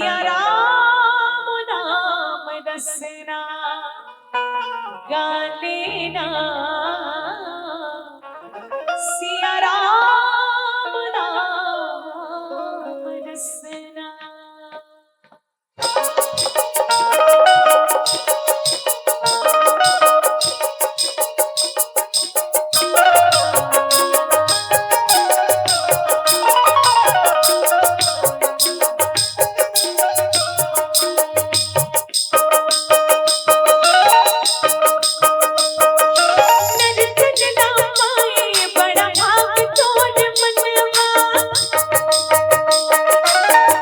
Siya Ram नाम रसना गा लेना, सिया राम नाम रसना। नर ना पाए बड़ा भाग तोर मनवा,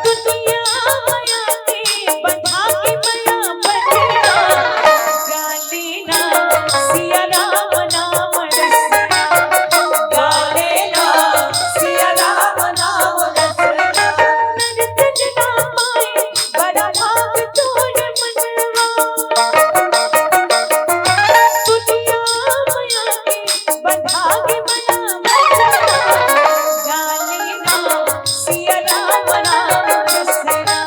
दुनिया माया के बंधा के माया बंधना। गा लेना सिया राम नाम रसना, गा लेना सिया राम नाम रसना। नर ना पाए बड़ा भाग तोर मनवा, दुनिया माया के बंधा के माया बंधना। गा लेना सिया राम नाम रसना,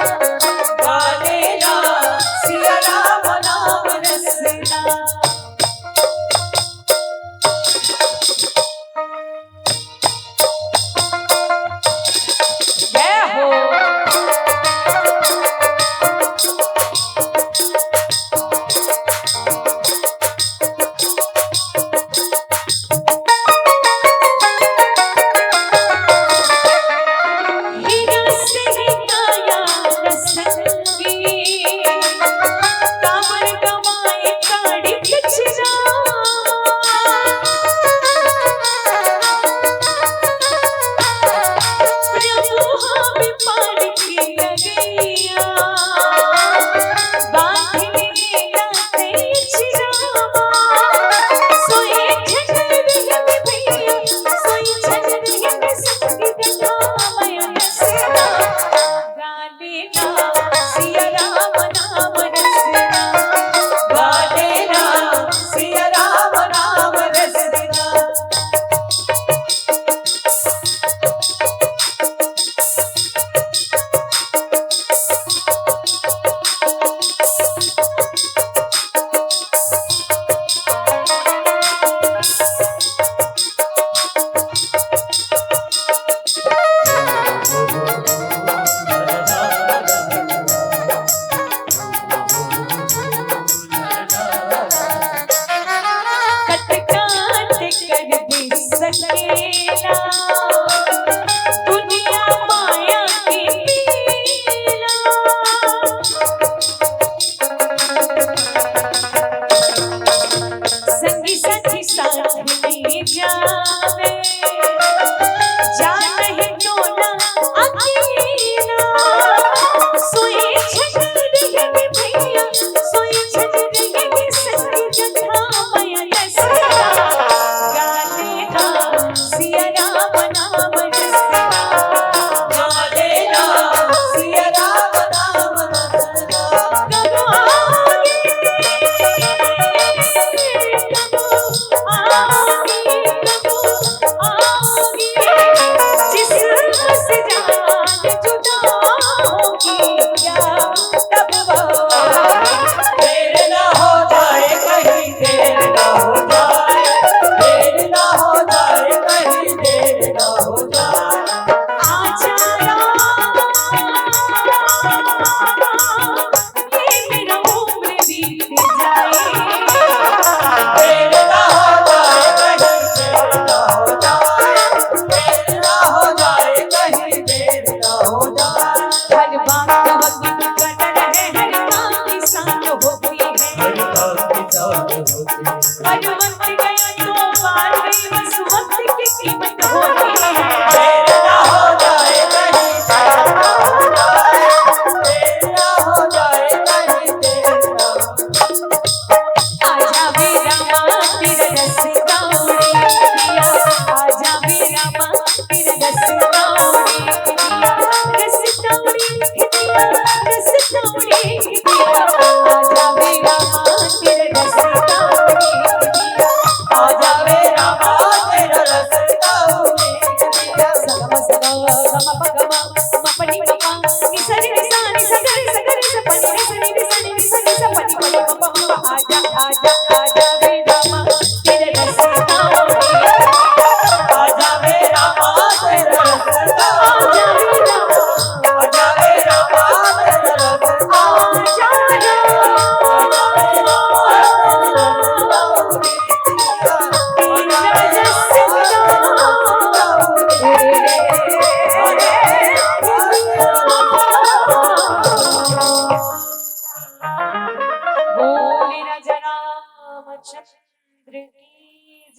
गा लेना सिया राम नाम रसना। जय हो। हीरा से काया रसंगी, कामर गवाए काड़ी कचरा। प्रभु हमें पार की लगैया, बांध लिए लाते चिरावा। सोए छन रहे भैया, सोए छन रहे संग रखा माया रसना। गा लेना सिया राम नाम रसना, गा लेना सिया राम नाम रसना। कट काट कर भी सकेला, दुनिया माया के पीला। संगी साथी साथ में जावे, जा नहीं टोला अकेला। सोए छन रहे भैया, सोए छन रहे संग जथा माया रसना। गा लेना सिया राम नाम रसना, गा लेना सिया राम नाम रसना। कब आगे, कब आगे, कब आगे, जिस्म से जान जुदा होगी क्या तब वो देर ना हो जाए कहीं, देर ना हो जाए, देर ना हो जाए कहीं, देर ना हो जाए। आजा राम, ये मेरा उम्र बीत जाए। देर ना हो जाए कहीं, देर ना हो जाए, देर ना हो जाए कहीं, देर ना हो जाए। हर बात का वक्त मुकर्रर है, हर काम की साथ होती है। हर काम की साथ होती है। पर वक्त गया तो पार गई, बस वक्त की कीमत होती है। देर ना हो जाए कहीं, देर ना हो जाए, देर ना हो जाए कहीं, देर ना हो आजा वे रामा तेरा रसता उड़े दिया, आजा वे रामा तेरा रसता उड़े दिया, रसता उड़े दिया, रसता उड़े दिया। आजा वे रामा तेरा रसता उड़े दिया, आजा वे रामा तेरा रसता उड़े दिया। सगम सगम गम प गम म प नि प प नि स रे सा नि स ग। Ramchandra की।